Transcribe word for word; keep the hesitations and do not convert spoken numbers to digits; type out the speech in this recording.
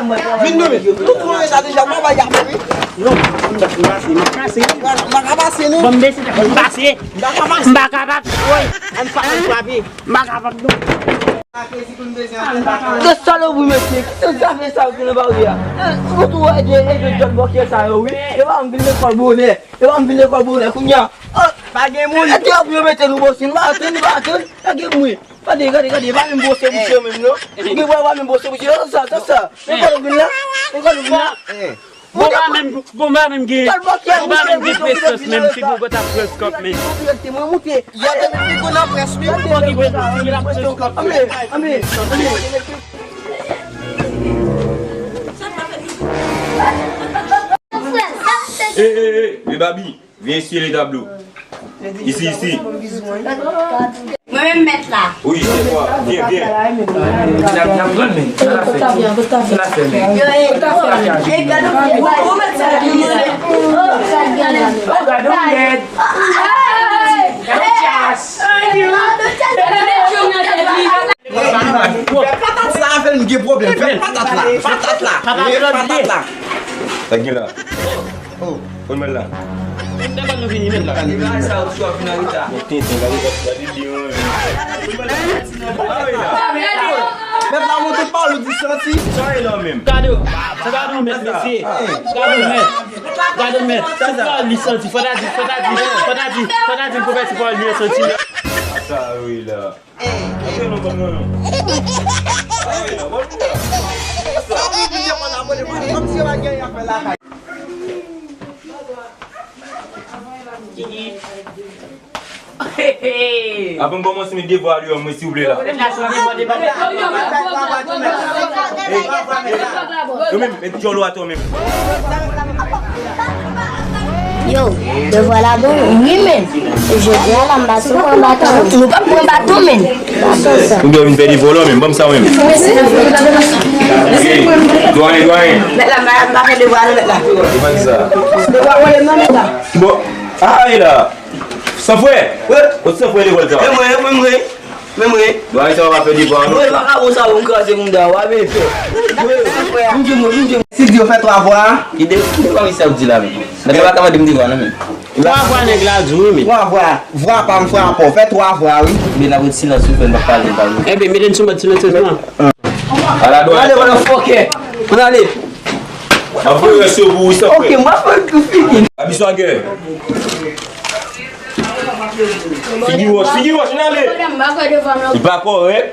Vin non, men. Tout moun reta deja, mwen pa y ap ri. Non, m pa pase, m pa pase. M pa ka pase, non. Bon, m bese, m pase. M pa ka pase. M pa ka pase. Woy. Ann fa-, ann frape. M pa kapab, non. Kite salopri, mesye. Kite zafè sa yo ki nan bari a. Ou tou wè de, de jèn bòkyè sa yo, wi. E pa m vin lekòl bonè. E pa m vin lekòl bonè. Kounye a, pa gen moun. E te ap yo mete nou bòkyè. Nou pa antre, nou pa antre. Pa gen moun. Gade, gade, gade, pa menm bwose bouch yo menm, non. Ou gen bwa pa menm bwose bouch yo, sa, sa, sa. Men kòl ou vin la, men kòl ou vin la. Bon, pa menm, bon, pa menm gen, bon, pa menm gen presans menm, si bon, bon, ta preskòp menm. Mwen moute. Y ap depi figo nan près, wi. Bon, ki presans, figo nan preskòp. Anbe, anbe, anbe. E, e, e, e, Babi. Vyen eseye le tablo. Isi, isi. Mwen menm mèt la. Wi, se vwa. Vyen, vyen. N ap, n ap jwenn, men. Sa l ap fè? Sa l ap fè, men? Yo, e, e, gade, ou, ou mèt sa la. Oh, gade w lèd. Gade w tyas. Fè patat la avè l, m gen pwoblèm. Fè patat la. Patat la. E, patat la. Sa k gen la? Oh. Konn mwen la. Mwen dakò nou vini menm la. Gade sa ou sou ap vin an reta. Mwen tenten, gade, gade, gade li, hein. Mèt la monte pa ou di santi. Sa e la menm. Gade, se pa nou mèt, mesye. Gade mèt. Gade mèt. Se pa li santi. Fò ta di, fò ta di, fò ta di, fò ta di, konvèti pa li santi. Sa wi la. Avan m kòmanse met devwa li an mwen, silvouplè la. Yo menm, met djòl ou atò menm. Yo, devwa la bon, wi men. Jodi a la m pa sou pran baton. Nou p ap pran baton men. Baton sa. Ou dwe vin fè devwa la menm, ban m sa menm. Dwayen, dwayen. Mèt la, m pa, m pa fè devwa non mèt la. Ou pa di sa. Devwa ou menm non mèt la. Bon, a e la. San frè. Wi. Kot san frè lekòl sa? E mwen, e mwen, mwen. Men mwen. Dwayen sa w pa fè devwa non. Mwen pa ka bon sa, ou kraze moun da, w a byen fè. Mwen, mwen, mwen. Si di yo fè twa vwa. Ki de, ki de komisè ou di la menm? Mèt la pa ka mande m devwa non menm. Twa vwa nèg la di wi men. Twa vwa, vwa pa m frapò, fè twa vwa wi. Men la mwen silans ou fè n pa pale, pale. Enben, mete n sou mòd silans non. Ala dwayen. Ale, motherfucker. Mwen ale. Avoye rès yo pou ou, sa frè. Ok, mwen fè tout fini. Abi swagè. Figi wòch, figi wòch, n ale. Li pa kòrèk.